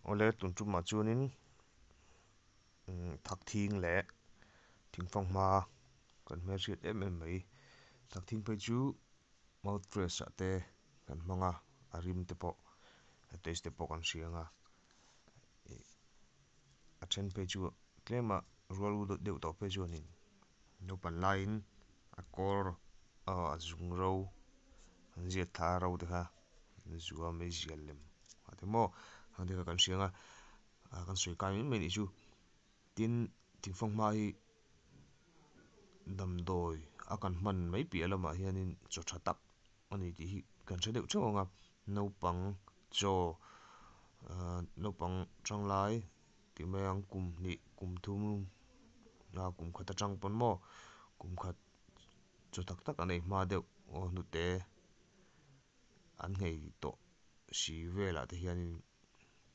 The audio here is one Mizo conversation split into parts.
Awle tun tumah chuanin thakthing leh thingfanghma kan hmelhriat em em mai thakthing phei chu mouth fresh ah te kan hmang a a rim te pawh a taste te pawh kan hria ang a ih a then phei chu tlem a rual u deuh tawh phei chuanin naupan laiin a kawr aw a zung ro an ziak thla a ro te kha an zu a meizial lem ah te maw khang te kha kan hria ang a ah kan sawi kai mai mai anih chu tin thingfanghma hi damdawi a kan hman mai piah lamah hianin chaw tha tak ani tih hi kan hre deuh theuh ang a naupang chaw ahh naupang tanglai tih mai ang kum hnih kum thum ah kum khat atang pawn maw kum khat chaw tak tak an ei hma deuh aw hnute an nghei tawh si velah te hianin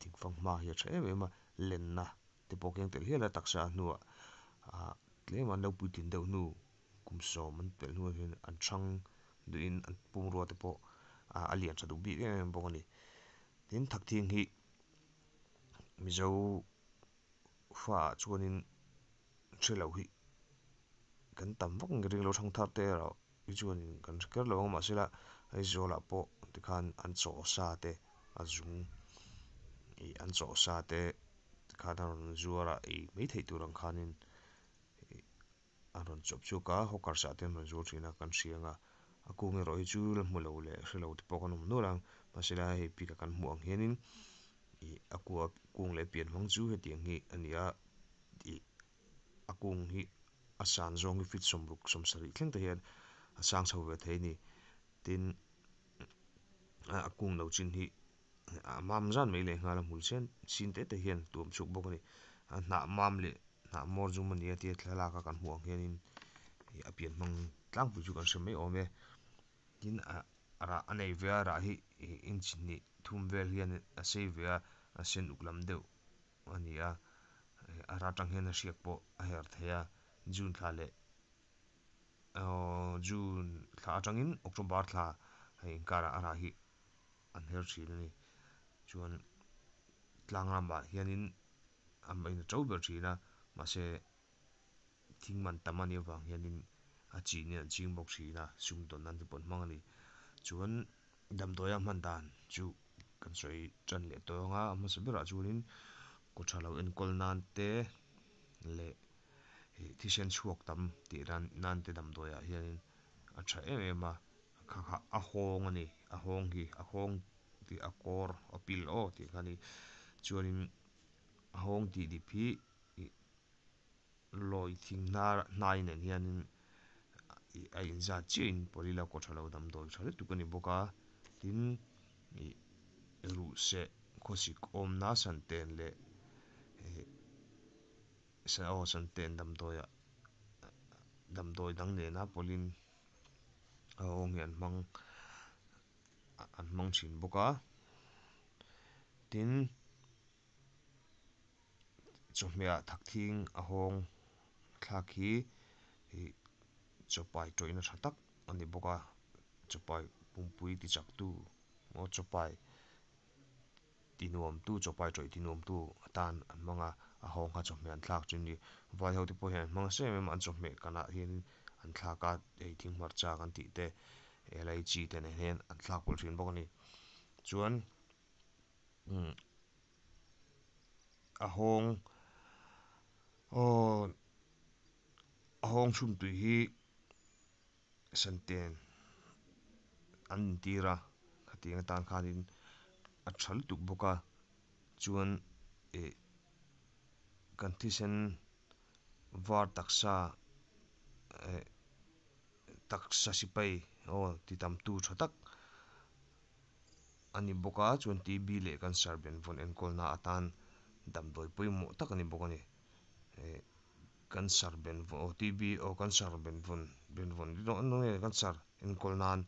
thingfanghma hi a tha em em a lenna te pawh keng tel hial a taksa hnuah ah tlem an lo puitlin deuh hnu kum sawm an pelh hnuah hian an thang duhin an pumrua te pawh ah a lian tha duh bik em em bawk a ni tin thakthing hi mizo fa ah chuanin hrelo hi kan tam vak ang ka ring lo thangthar te erawh hi chuanin kan hre kher lo ang mahsela Aizawl ah pawh tikhan an chaw sa te a zung ih an chaw sa te tikhan a rawn zuar a ei mai theih tur ang khanin ih a rawn chawp chhuak a hawkers ah te an rawn zuar thin a kan hria ang a a kung erawh hi chu la hmu lo leh hrelo te pawh kan awm nual ang mahsela hei pic a kan hmuh ang hianin ih a kua kung leh pian hmang chu hetiang hi a ni a ih a kung hi a san zawng hi feet sawmruk sawmsarih thleng te hian a sang chho ve thei a ni tin a kung lo chin hi a mam zan mai leh nghal a hmul chian sin te te hian tuam chuk bawk a ni a hnah mam leh hnah hmawr zum a ni a tia thlalak a kan hmuh ang hianin ih a pian hmang tlangpui chu kan hre mai awm e tin ah rah a nei ve a rah hi ih inch hnih thum vel hian a sei ve a a sen uk lam deuh a ni a a rah atang hian a hriak pawh a her thei a june thla leh aww june thla atangin october thla hei inkarah a rah hi an her thin a ni chuan tlang ramah hianin a mahin a to ber thin a mahse thing man tam a nih avang hianin a chin in an ching bawk thin a sumdawn nan te pawh an hmang a ni chuan damdawi a hman dan chu kan sawi tan leh tawh ang a a hmasa berah chuanin kaw tha lo enkawl nan te leh ih thisen chhuak tam tih nan nan te damdawi ah hianin a tha em em a kha kha a hawng a ni a hawng hi a hawng tih a kawr a pil aw tih kha a ni chuanin a hawng tih dip hi ih lawi thing hnar hnai nen hianin ih a inzat chiah in pawlila kaw tha lo damdawi tha lutuk a ni bawk a tin ih ruh seh khawsik awmna santen leh ih aw santen damdawi ah damdawi dang nena pawlhin a awng hi an hmang an hmang thin bawk a tin chawhmeh ah thakthing a hawng thlak hi ih chawpai tawihna tha tak a ni bawk a chawpai pumpui ti chak tu maw chawpai ti nuam tu chawpai tawih ti nuam tu atan an hmang a a hawng kha chawhmeh an thlak chu ni vai ho te pawh hian an hmang nasa em em a an chawhmeh kanah hian an thlak a hei thing hmarcha kan tih te elaichi te nen hian an thlak pawlh thin bawk a ni chuan umm a hawng aw a hawng chhum tui hi santen an intir a khatiang atan khanin a tha lutuk bawk a chuan ih kan thisen var taksa eh taksa sipai aw ti tam tu tha tak a ni bawk a chuan t b leh cancer benvawn enkawlna atan damdawi pawimawh tak a ni bawk a ni eh cancer benvawn aw t b aw cancer benvawn benvawn cancer enkawl nan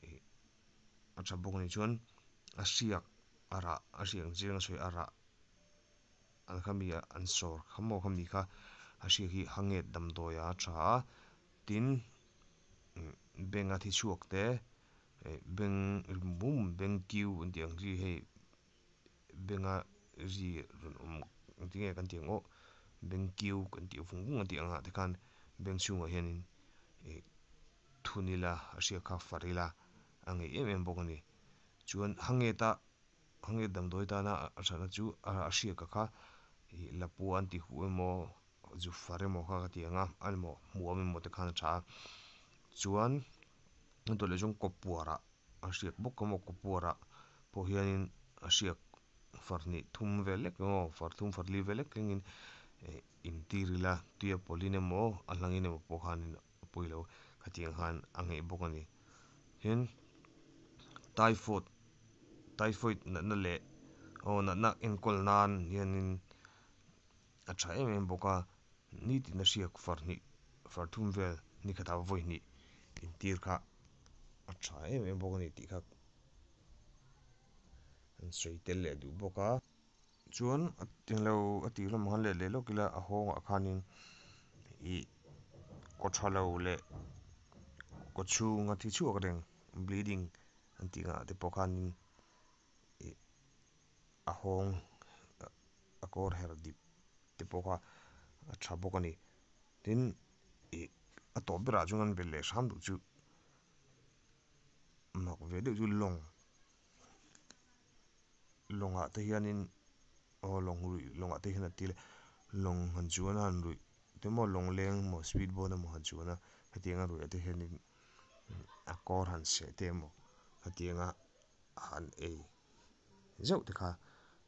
ih a tha bawk a ni chuan a hriak a rah a hriak ang chiang a sawi a rah an khami an sawr kha maw khami kha a hriak hi hanget damdawi a tha a tin beng a thi chhuak te eh beng rim bum beng kiu an tih ang chi hei benga. Ri rawn awm engtin nge kan tih ang aw beng kiu kan tih vung vung an tih ang ah te khan beng chhungah hianin ih thun ila a hriak kha far ila a ngeih em em bawk a ni chuan hangeta hanget damdawi tana a thatna chu a hriak a kha ih lapua an tih huh emaw zu far emaw kha ka ti ang a emaw hmuam emaw te khan a tha a chuan anto leh chuan kawpuar ah a hriak bawk emaw kawpuar ah pawh hianin a hriak far hnih thum vel lek emaw far thum far li vel lek thlengin ih intir ila tuia pawlhin emaw a hlangin emaw pawh khanin a pawi lo khatiang khan a ngeih bawk a ni tin typhoid typhoid natna leh aw natna enkawl nan hianin a tha em em bawk a nitin a hriak far hnih far thum vel ni khatah vawi hnih intir kha a tha em em bawk a ni tih kha an sawi tel leh duh bawk a. Chuan a englo a tih hlawm ang khan let leh lawk ila a hawngah khanin ih kaw tha lo leh kaw chhunga thi chhuak reng bleeding an tih ang ah te pawh khanin ih a hawng a kawr her dip te pawh kha a tha bawk a ni tin ih a tawp berah chuan an belh leh hram duh chu mak ve deuh chu lawng lawngah te hianin aw lawng ruih lawngah te hian a til lawng han chuan a han ruih te maw lawng leng emaw speed boat emaw han chuan a hetiang a ruih ah te hianin a kawr han seh te emaw hetiang a han ei zeuh te kha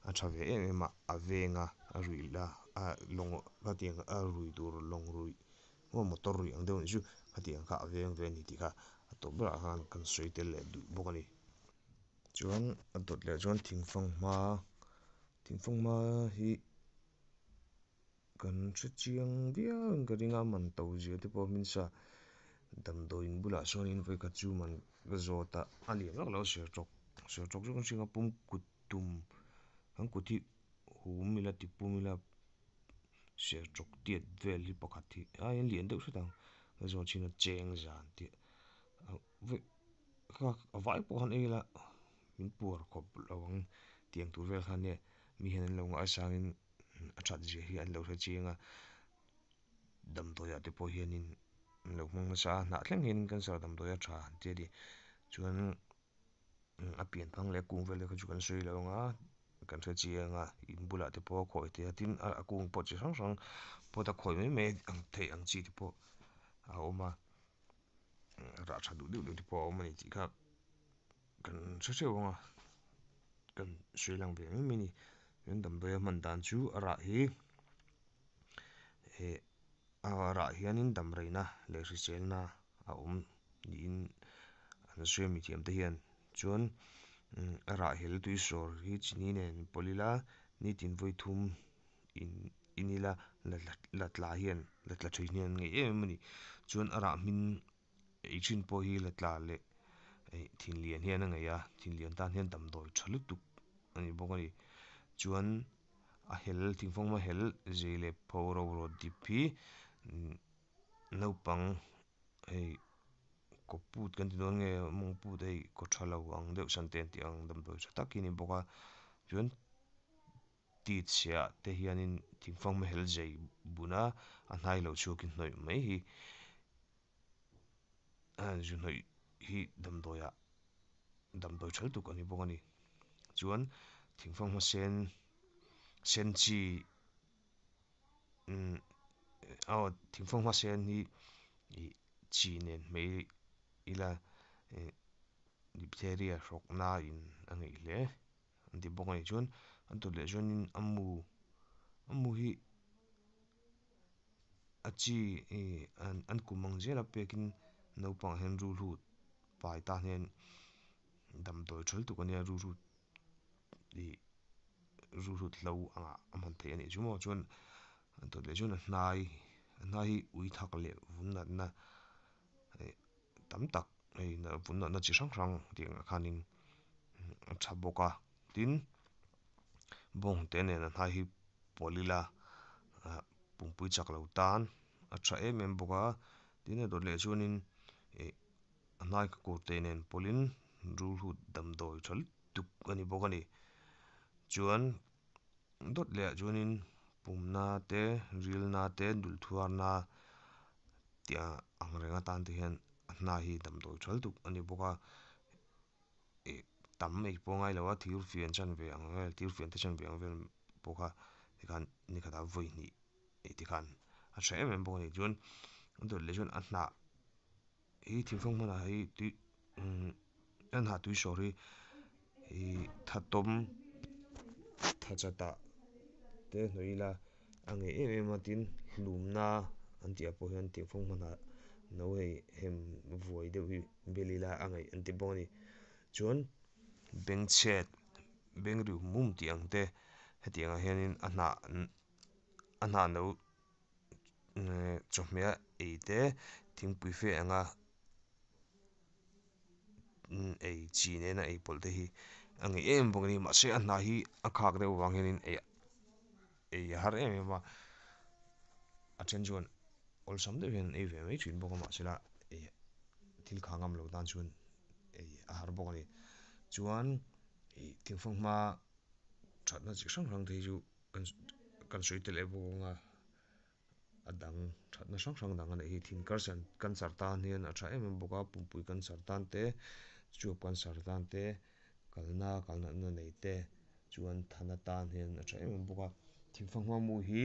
a tha ve em em a a veng a a ruih la a lawng hetiang a rui tur lawng ruih maw motor ruih ang deuh anih chu hetiang kha a veng ve a ni tih kha a tawp berah khan kan sawi tel leh duh bawk a ni. Chuan a dawt leh chuan thingfanghma thingfanghma hi kan hre chiang viau in ka ring a man to zia te pawh hmin sa damdawiin bulah sawn vawikhat chu man ka zawt a a lian vak lo a sertawk sertawk chu kan hring a pum kut tum kan kut hi hum ila ti pum ila sertawk tiat vel hi pakhat hi a lian deuh hret ang ka zawt thin a cheng zan tih Kha a vai pawh khan ei ila min puar khawp lo ang tiang tur vel khan nia mi hian an lo ngaisangin a that zia hi an lo hre chiang a damdawi ah te pawh hianin an lo hmang nasa a hnah thleng hianin cancer damdawi a tha an ti a ni chuan a pian phang leh a kung vel te kha chu kan sawi lo ang a kan hre chiang a in bulah te pawh a khawi thei a tin a kung pawh chi hrang hrang pawt a khawi mai mai ang theih ang chi te pawh a awm a. Rah tha duh deuh deuh te pawh a awm a ni tih kha kan hre hreuh ang a kan sawi lang ve mai mai a ni chuan damdawi a hman dan chu a rah hi eh a rah hianin dam reina leh hriselna a awm niin an sawi a mithiam te hian chuan a rah hel tui sawr hi chini nen pawlh ila nitin vawi thum in in ila la tla hian la tla thin hian an ngeih em em a ni chuan a rah hmin ei thin pawh hi la tla leh eh thinlian hian a ngeih a thinlian tan hian damdawi tha lutuk a ni bawk a ni chuan a hel thingfanghma hel zei leh pho ro rawt dip hi naupang hei kaw put kan ti dawn nge mawng put hei kaw tha lo ang deuh sante an tih ang damdawi tha tak hi a ni bawk a chuan. Ti chhiah te hianin thingfanghma hel zei buna a hnai lo chhuakin hnawih mai hi zu hnawih hi damdawiah damdawi tha lutuk a ni bawk a ni. Chuan thingfanghma sen sen chi umm aw thingfanghma sen hi ih chi nen hmei ila ih diphtheria hrawkna in a ngeih hle. An ti bawk a nih chuan an tawt leh chuanin a mu a mu hi a chi ih an kum ang zel a pekin naupangah hian rulhut pai tan hian damdawi tha lutuk a nia rulhut ih rulhut hlo angah a hman theih a nih chu maw chuan an tawt leh chuan a hnai a hnai hi ui thak leh vun natna ih tam tak hei vun natna chi hrang hrang tih ang ah khanin a tha bawk a tin bawng te nen a hnai hi pawlh ila ah pumpui chak lo tan a tha em em bawk a tin a dawt leh chuanin ih a hnai ka kur te nen pawlhin rulhut damdawi tha lutuk a ni bawk a ni chuan. Dawt leh ah chuanin pumna te rilna te dul thuarna tih ang reng atan te hian a hnai hi damdawi tha lutuk a ni bawk a ih tam ei pawh a ngai lo a thir fian chanve ang vel thir fian te chanve ang vel pawh kha tikhan ni khatah vawi hnih ei te khan a tha em em bawk a ni chuan a dawt leh chuan a hnah hi thingfanghma hnah hi tui umm a hnah tui sawr hi ihh thatawm tha chatah te hnawih ila a ngeih em em a tin hlumna an tih ah pawh hian thingfanghma hnah no hei hem vuai deuh hi bel ila a ngaih an ti bawk a ni chuan bengchhet beng ri hum hum tih ang te hetiang ah hianin a hnah a hnah no chawhmeh a ei te thingpui fe anga ei chi nena ei pawlh te hi a ngeih em bawk a ni mahse a hnah hi a khak deuh avang hianin ei ei a har em em a a then chuan awlsam deuh hian an ei ve mai thin bawk a mahsela ei thil kha ngam lo tan chuan ei a har bawk a ni chuan ih thingfanghma thatna chi hrang hrang te hi chu kan kan sawi tel leh bawk ang a a dang thatna hrang hrang dang a neih hi thin cancer cancer tan hian a tha em em bawk a pumpui cancer tan te chuap cancer tan te kalna kal natna nei te chuan thana tan hian a tha em em bawk a thingfanghma mu hi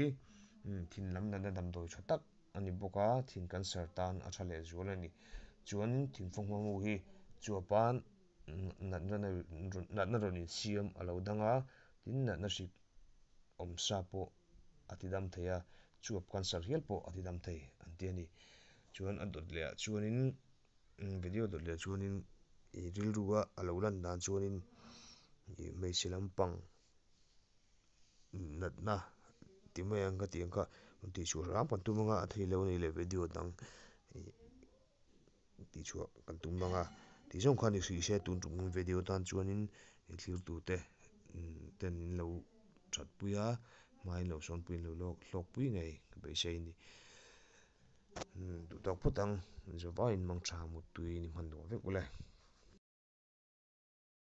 thin lam natna damdawi tha tak a ni bawk a thin cancer tan a tha leh zual a ni chuan thingfanghma mu hi chuapa natna natna rawn insiam a lo dang a tin natna hrik awm sa pawh a ti dam thei a chuap cancer hial pawh a ti dam thei an ti a ni chuan a dawt leh ah chuanin video dawt leh ah chuanin ih rilru a a lo lan dan chuanin ih hmeichhe lampang natna ti mai ang ka tih ang kha rawn tih chhuah hram kan tum anga a theih loh a nih leh video dang ih tih chhuah kan tum ang a tih zawng kha ni hrih se tun tum video tan chuanin i thlir tute ten in lo that pui a hma in lo sawn pui in lo lawk hlawk pui ngei ka beisei a ni duh tawk phawt ang zawh vaiin mangtha muttui ni hman duah vek ule.